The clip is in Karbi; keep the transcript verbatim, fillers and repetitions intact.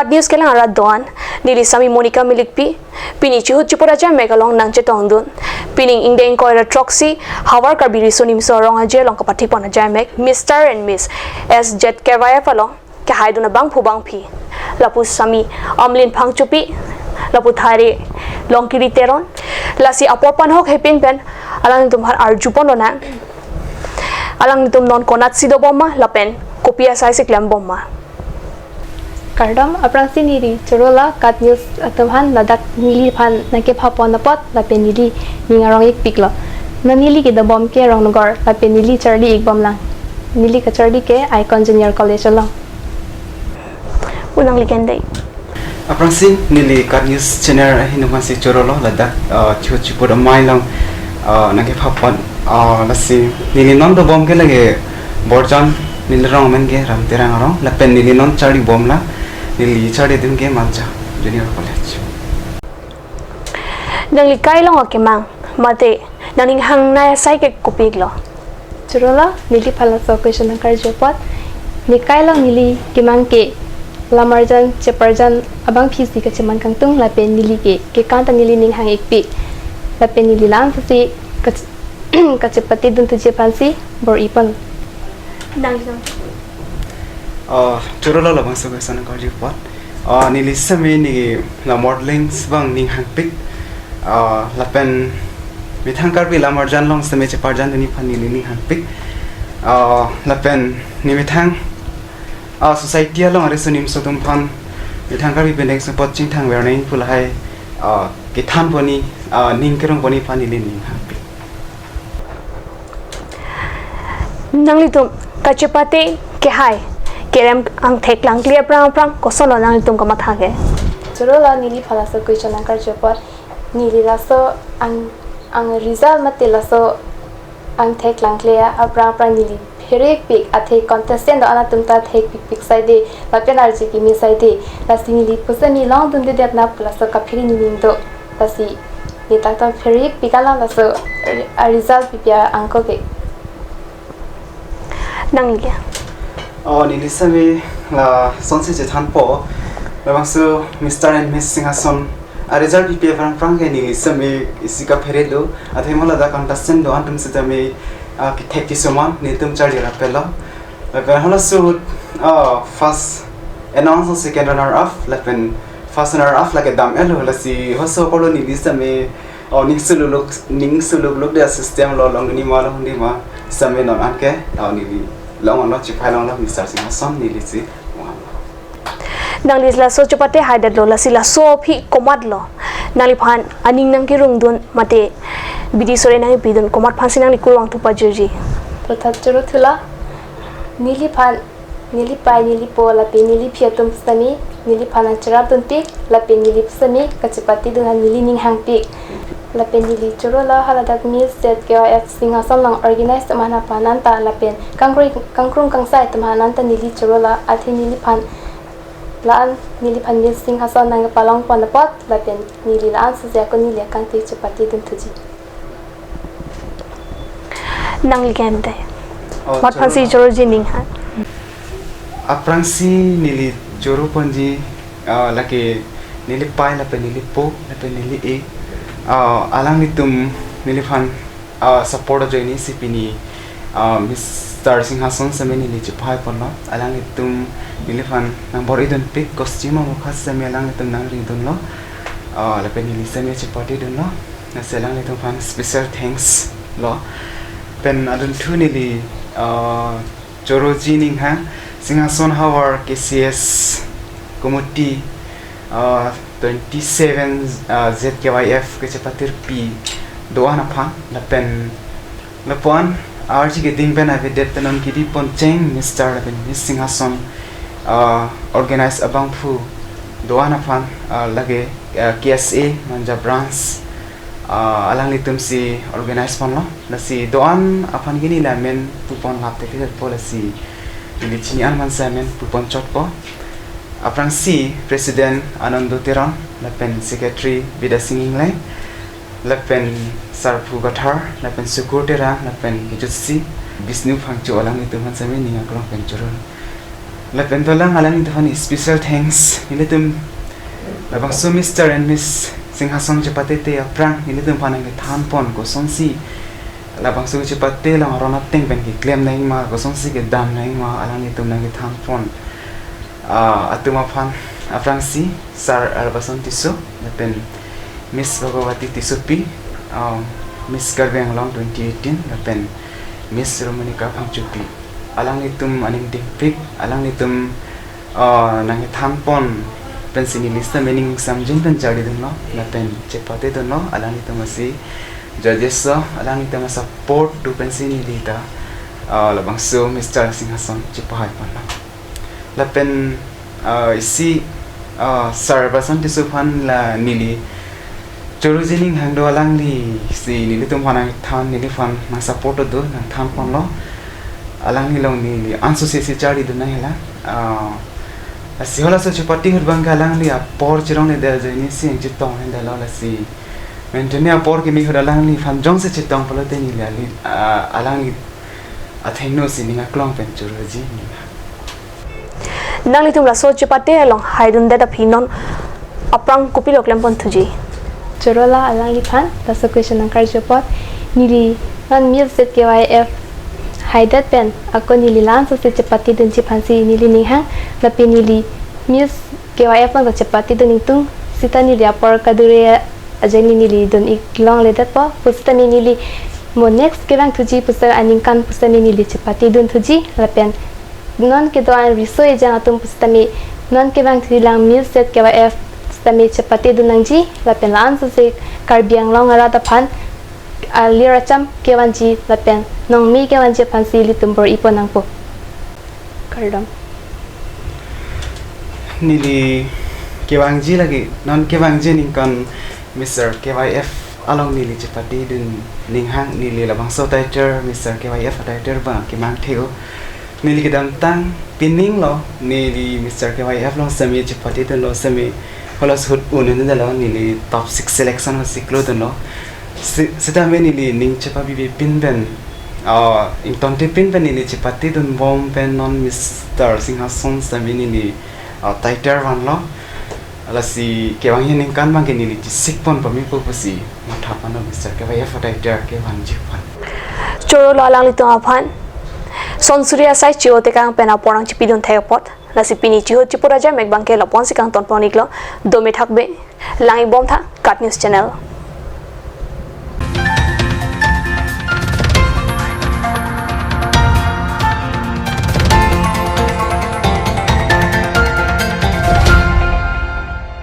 News kelang arat do-an, neli sami Monica Milikpi, pini chihut chipur ajaimek along nangchetongdun. Pining ingdeng ingkoi ra throksi, Havar Karbi Riso Nimso Rong Aje along kapathipon ajaimek, Mister and Miss S Z K Y F along kehaidun abangphu bangphi. Lapu sami Amlin Phangchopi, lapu thare Longkiri Teron, lasi apor panhok hepin pen, alanglitum aphan arjupon lonang. Alanglitum non konatsi dobom ma, lapen kopi asai si klembom ma. Kardom, aphrangsi neli Chorolo KAT News atum aphan ladak neliphan nangkephapon apot, lapen neli ning arong-ikpiklo. Non neli kedobom ke Rongnogor, lapen neli charli ikbomlang. Neli kacharli ke Icon Junior College along. Unang liken dei. Aphrangsi neli KAT News channel ahin aphansi Chorolo ladak, ah, chihut chipur amei along, ah, nangkephapon, ah, lasi neli non dobom ke lake Borjan, neli rong amen ke Ram Terang arong, lapen neli non charlibomlang, neli charlidun ke Manja Junior College. Nangli kai along akemang, mate nangning hangnei asai ke kopiklo? Chorolo, neliphan laso question nangkarju apot. Ne kai along neli kemang ke lamarjan, cheparjan abangphi si kacheman kangtung, lapen neli ke, ke kanta neli ning hang-ikpik. Lapen neli la-an si kach-, kachepatedun thuji aphansi bor-ipon. Nang, nang. Oh, Chorolo, labangso question nangkarju apot. Oh, neli sami ne la modeling si bang ning hangpik. Oh, lapen methang Karbi lamarjan along sami cheparjandunji aphan neli ning hangpik. Oh, lapen ne methang, oh, society along ariso nimso atum aphan methang Karbi pendeng sumpot chingthang ver nangji pu lahai, oh, kethanponji, oh, ning kerongponji aphan neli ning hangpik. Nanglitum kachepate kehai kerem angthek langkle aphrang aphrang kosonlo nanglitum kamatha ke? Chorolo, neliphan laso question nangkarju apot, neli laso ang, ang result mate laso angthek langkle aphrang aphrang neli pherepik, athe contestant do-an atum ta thekpikpik saide, lapen arje kimi saide. Lasi neli pusitame longdundedet na pu laso kaphere neli ning do. Lasi ne tangtang pherepik alam laso, eh, a result pipi angko ke. Nangli ke? Oh, neli sami lasonsi chethanpo. Labangso Mister and Miss Singhason a result pipi aphrang aphrang ke neli sami isi kapherelo. Athe mo ladak contestant do-an atum sitame, ah, kethek kesung-an, netum charli rapetlo. Lapen halaso ahut, ah, first announce, second runner up, lapen first runner up lake dam-etlo, lasi halaso apotlo neli sami, oh, ning suluk luk, ning suluk luk dia system lo, longni ma, longni ma, sami non anke, oh, neli long lo, chepai longlo, Mister Singhason neli si. Nangli laso chepate haidetlo, lasi laso aphi komatlo? Nangliphan aning nangkerungdun mate bidi sore nangpidun, komat aphansi nangli kurvangthu pajirji? Puthot choro thulo. Neliphan, neli pai, neli po, lapen neli aphi atum sami, neliphan nangcherapdunpik, lapen neli sami kachepatedun aphan neli ning hangpik. Lapen neli chorolo haladak Miss Z K Y F Singhason along organize atum aphan anta, lapen kangkrung, kangkrung kangsai atum aphan anta neli chorolo, athe neliphan la-an, neliphan Miss Singhason nangkepalongpon apot, lapen neli la-an sese ako neli akangti chepatedun thuji. Nangli ke ante. Oh, mat aphansi choro. Choroji ning ha. Aphrangsi neli choroponji, ah, lake neli pai lapen neli po lapen neli e. Ah, alanglitum neliphan, ah, support ajoine si pini, ah, Mister Singhason sami neli chepaiponlo. Alanglitum neliphan nangbor-idunpik, costume amokha sami alanglitum nangridunlo. Ah, lapen neli sami chepatedunlo. Lasi alanglitum aphan special thanks lo. Pen adunthu neli, ah, choroji ning ha, Singhason havar K C S committee, ah, twenty-seven, ah, Z K Y F kachepatirpi do-an aphan, lapen lapu-an arje keding pen avedet pen non kidi poncheng Mister lapen Miss Singhason, ah, organize abangphu do-an aphan, ah, lake, ah, K S A Manja branch, ah, alanglitum si organize ponlo. Lasi do-an aphan ke neli amen pupon lap thekthe po, lasi neli chini-an aphansi amen pupon chotpo. Aphrangsi President Anando Teron, lapen Secretary Bidya Sing Engleng, lapen Sarphu Kathar, lapen Sukur Terang, lapen kejutsi Bishnu Phangcho, alanglitum aphansi amen ning akrong pen choro. Lapen dolang alanglitum aphan special thanks. Nelitum labangso Mister and Miss Singhason chepatete aphrang nelitum aphan nangkethanpon kosonsi labangso chepate along aron ateng pen keklem nangma, kosonsi kedam nangma, alanglitum nangkethanpon, ah, atum aphan aphrangsi Sir Arbason Tisso lapen Miss Bhagawati Tissopi, ah, Miss Karbi Anglong twenty eighteen lapen Miss Romanica Phangchopi, alanglitum aning dingpik, alanglitum, ah, nangkethanpon pensi neli sita mening samjin pen charlidunlo lapen chepatedunlo. Alanglitum asi judges lo, alanglitum asupport do pensi neli ta, ah, labangso Mister Singhason chepahaiponlo. Lapen, ah, isi, ah, Sir Arbason Tisso aphan la neli choro jining hang do, alanglisi nelitum aphan nangthan, neliphan nangsupport do, nangthanponlo. Alangli along neli ansose si charlidun nangji la. Ah, lasi halaso chepate ahut abangke alangli apor chirongledet ajoine si nangchetongledetlo, lasi menteni apor kimi ahut alangliphan jongsi chetong pulote neli ali, ah, alangli athengno si ning aklong pen choroji nina. Nanglitum laso chepate along haidundet aphi non aphrang kopilo klempon thuji? Choro la alangliphan laso question nangkarju apot, neli non Miss Z K Y F haidet pen ako neli la-an sose chepatedunji aphansi neli ning hang, lapen neli Miss K Y F along ta chepatedun ingtung, sita neli apor kadure ajoine neli dun-ik longledetpo, pusitame neli mo next kevang thuji pusita aningkan pusitame neli chepatedun thuji, lapen non kedo-an riso ejang atum pusitame non kevang thuji lang Miss Z K Y F pusitame chepatedun nangji, lapen la-an sose Karbi Anglong arat aphan alir acham kevanji lapen nongme kevanji aphansi ilitum bor-ipon nangpo. Kardom. Neli kevangji lake, non kevangji aningkan Mister K Y F along neli chepatedun ning hang, neli labangso title, Mister K Y F title abang kemang theo. Neli kedamtang pining lo, neli Mister K Y F along semi chepatedunlo, semi halaso ahut un-edetlo, neli top six selection alongsi klodunlo. Si-, sitame neli ning chepabibe pin pen, ah, ingtonte pin pen neli chepatedunbom pen non Mister Singhason sitame neli, ah, title vanlo. Lasi kevangji aningkan abangke neli chesikpon pame pu pusi mathaponlo Mister K Y F title kevanji aphan. Choro lo alanglitum aphan sonsuri asai chio tekang pen apor nangchipidun thek apot. Lasi pini chihut chipura jamek abangke lapu-ansi kangtonpon-iklo. Dome thakbe, lang-ikbom tha KAT News Channel.